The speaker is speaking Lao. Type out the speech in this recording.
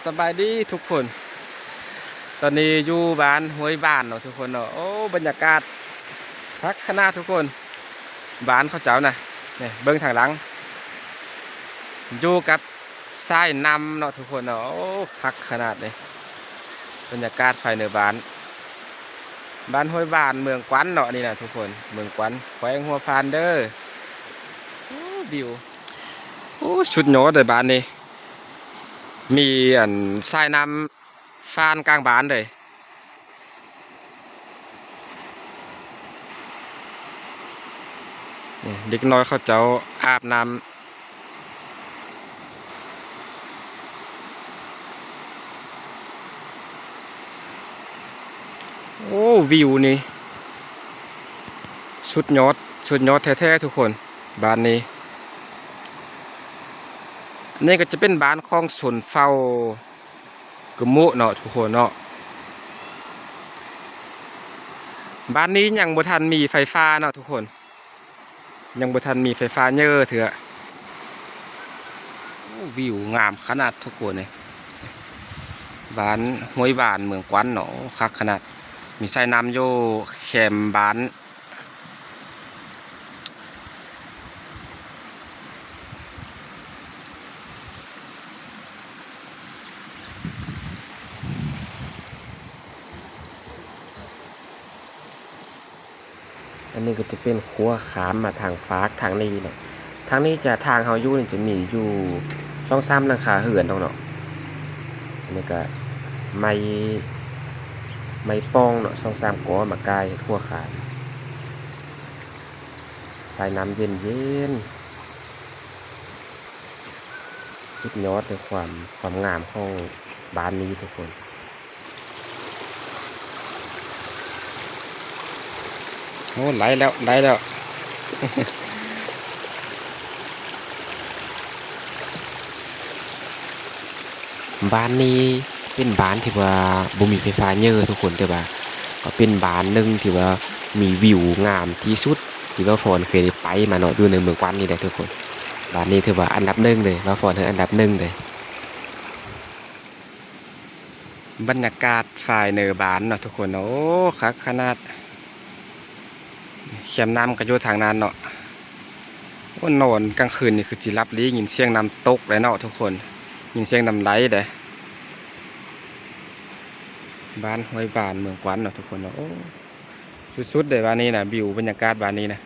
ສະບາຍດີທຸກຄົນ, ຕອນນີ້ຢູ່ບ້ານຫ້ວຍບານເນາະທຸກຄົນເນາະ. ໂອ້ ບັນຍາກາດຄັກຂະໜາດທຸກຄົນ, ບ້ານເຂົາເຈົ້ານະ. ນີ້ເບິ່ງທາງຫຼັງ ຢູ່ກັບສາຍນ້ຳເນາະທຸກຄົນເນາະ. ໂອ້ ຄັກຂະໜາດເດ ບັນຍາກາດພາຍໃນບ້ານ, ບ້ານຫ້ວຍບານ ເມືອງກວັນເນາະ. ນີ້ນະທຸກຄົນ ເມືອງກວັນ ແຂວງຫົວພັນເດີ. ໂອ້ ວິວ ໂອ້ ສຸດຍອດເດບ້ານນີ້. ມີອັນສາຍນ້ຳຜ່ານກາງບ້ານເລີຍ. ນີ້ເດັກນ້ອຍເຂົາເຈົ້າອາບນ້ຳ. ໂອ້ ວິວນີ້ສຸດຍອດ ສຸດຍອດແທ້ໆທຸກຄົນ. ບ້ານນີ້ ນີ້ກໍຈະເປັນບ້ານຂອງຊົນເຜົ່າກຶມມຸເນາະທຸກຄົນເນາະ. ບ້ານນີ້ຍັງບໍ່ທັນມີໄຟຟ້າເນາະທຸກຄົນ, ຍັງບໍ່ທັນມີໄຟຟ້າເຍີເທື່ອ. ໂອ້ ວິວງາມຂະໜາດທຸກຄົນເອີຍ, ບ້ານຫ້ວຍບານ ເມືອງກວັນເນາະ. ໂອ້ ຄັກຂະໜາດ, ມີສາຍນ້ຳຢູ່ແຄມບ້ານ. ອັນນີ້ກໍຈະເປັນຂົວຂ້າມມາທາງຟາກທາງນີ້ເນາະ. ທາງນີ້ຈະ ທາງເຮົາຢູ່ນີ້ຈະມີຢູ່ສອງສາມຫຼັງຄາເຮືອນດອກເນາະ. ອັນນີ້ກໍໄມ້ ໄມ້ປ່ອງເນາະ ສອງສາມກໍມາກ່າຍເຮັດຂົວຂາຍ. ສາຍນ້ຳເຢັນໆ ສຸດຍອດໃນຄວາມ ຄວາມງາມຂອງບ້ານນີ້ທຸກຄົນ. ໂອ້ ໄຫຼແລ້ວ ໄຫຼແລ້ວ. ບ້ານນີ້ເປັນບ້ານທີ່ວ່າບໍ່ມີໄຟຟ້າເຍີທຸກຄົນ, ແຕ່ວ່າກໍເປັນບ້ານໜຶ່ງທີ່ວ່າມີວິວງາມທີ່ສຸດ ທີ່ວ່າພອນເຄີຍໄດ້ໄປມາເນາະ, ຢູ່ໃນເມືອງກວັນນີ້ແຫຼະທຸກຄົນ. ບ້ານນີ້ຖືວ່າອັນດັບໜຶ່ງເລີຍ, ວ່າພອນເພິ່ນອັນດັບໜຶ່ງເລີຍ. ບັນຍາກາດພາຍໃນບ້ານເນາະທຸກຄົນເນາະ. ໂອ້ ຄັກຂະໜາດ, ແຄມນ້ຳກໍຢູ່ທາງນັ້ນເນາະ. ໂອ້ ນອນກາງຄືນນີ້ຄືຊິຫຼັບລີ, ຍິນສຽງນ້ຳຕົກເລີຍເນາະທຸກຄົນ, ຍິນສຽງນ້ຳໄຫຼເດ້. ບ້ານຫ້ວຍບານ ເມືອງກວັນເນາະທຸກຄົນເນາະ. ໂອ້ ສຸດໆເດ້ບ້ານນີ້ນະ, ວິວບັນຍາກາດບ້ານນີ້ນະ.